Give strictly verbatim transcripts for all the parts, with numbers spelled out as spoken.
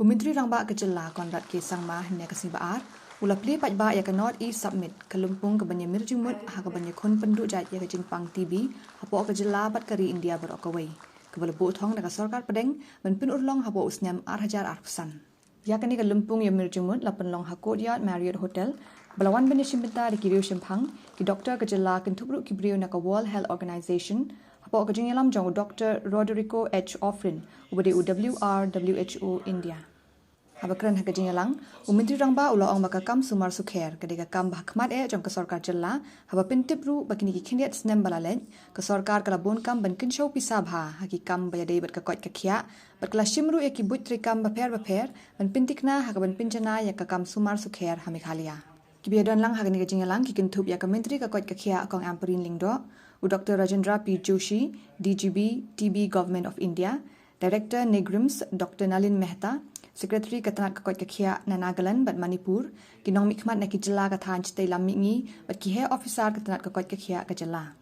U Myntri Rangbah ka Jylla Conrad K Sangma hynne ka sngi Ba-ar u la plie paidbah ïa ka North East Summit, ka lympung kaban ïa mir jingmut ha kaban ïa khun pynduh jait ïa ka jingpang T B hapoh ka Jylla bad ka ri India baroh kawei, kaba la buh thong da ka Sorkar Pdeng ban pynurlong hapoh u snem ar hajar arphew san. Ïa kane ka lympung ïa mir jingmut la pynlong ha Courtyard Marriott Hotel, ba la wan ban ïa shimbynta da ki riew shemphang, ki doktor ka Jylla, kynthup ruh ki briew na ka World Health Organization, hapoh ka jingïalam jong u Doktor Roderico H Ofrin, uba dei u W R W H O India. Haba kren ha ka jingïalang, u Myntri Rangbah u la ong ba ka kam sumar sukher ka dei ka kam ba ha khmat eh jong ka Sorkar Jylla, haba pyntip ruh ba kine ki khyndiat snem ba la leit, ka Sorkar ka la bun kam ban kynshew pisa bha ha ki kam ba ïadei bad ka koit ka khiah, bad ka la shim ruh ïa ki buit treikam bapher bapher ban pynthikna ha kaban pynjanai ïa ka kam sumar sukher ha Meghalaya. Kiba ïadon lang ha kane ka jingïalang ki kynthup ïa ka Myntri ka koit ka khiah Kong Ampareen Lyngdoh, u Doktor Rajendra P Joshi, D G B, T B, Government of India, Director NEIGRIHMS, Doktor Nalin Mehta, Secretary ka tnat ka koit ka khiah na Nagaland bad Manipur, ki nongmihkhmat na ki jylla ka thaiñ shatei lam mihngi, bad ki heh officer ka tnat ka koit ka khiah ka jylla.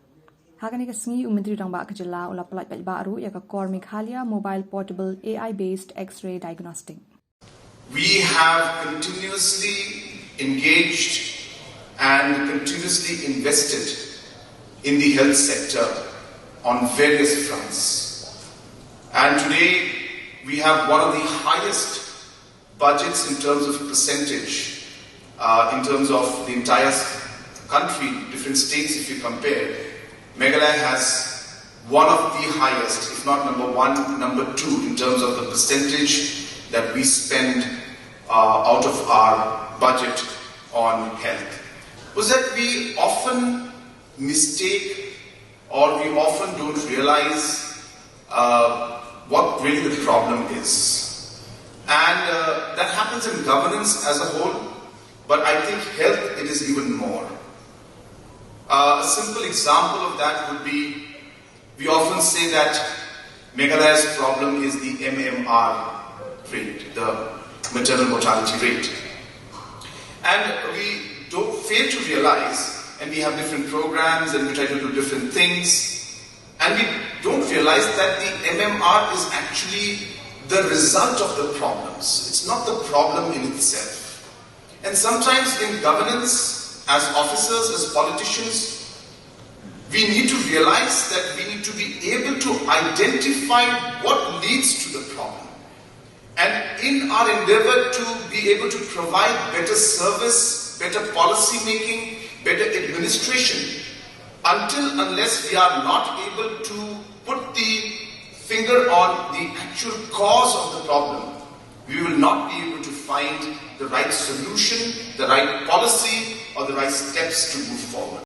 Ha kane ka sngi u Myntri Rangbah ka Jylla u la pyllait paidbah ruh ïa ka Kor Meghalaya Mobile Portable A I Based X-ray Diagnostic. We have continuously engaged and continuously invested in the health sector on various fronts. And today, we have one of the highest budgets in terms of percentage, uh, in terms of the entire s- country, different states if you compare. Meghalaya has one of the highest, if not number one, number two, in terms of the percentage that we spend uh, out of our budget on health. Was that we often mistake or we often don't realize uh, what really the problem is. And uh, that happens in governance as a whole, but I think health, it is even more. Uh, a simple example of that would be, we often say that Meghalaya's problem is the M M R rate, the maternal mortality rate. And we don't fail to realize, and we have different programs and we try to do different things, and we don't realize that the M M R is actually the result of the problems. It's not the problem in itself. And sometimes in governance, as officers, as politicians, we need to realize that we need to be able to identify what leads to the problem. And in our endeavor to be able to provide better service, better policy making, better administration, until unless we are not able to put the finger on the actual cause of the problem, we will not be able to find the right solution, the right policy, or the right steps to move forward.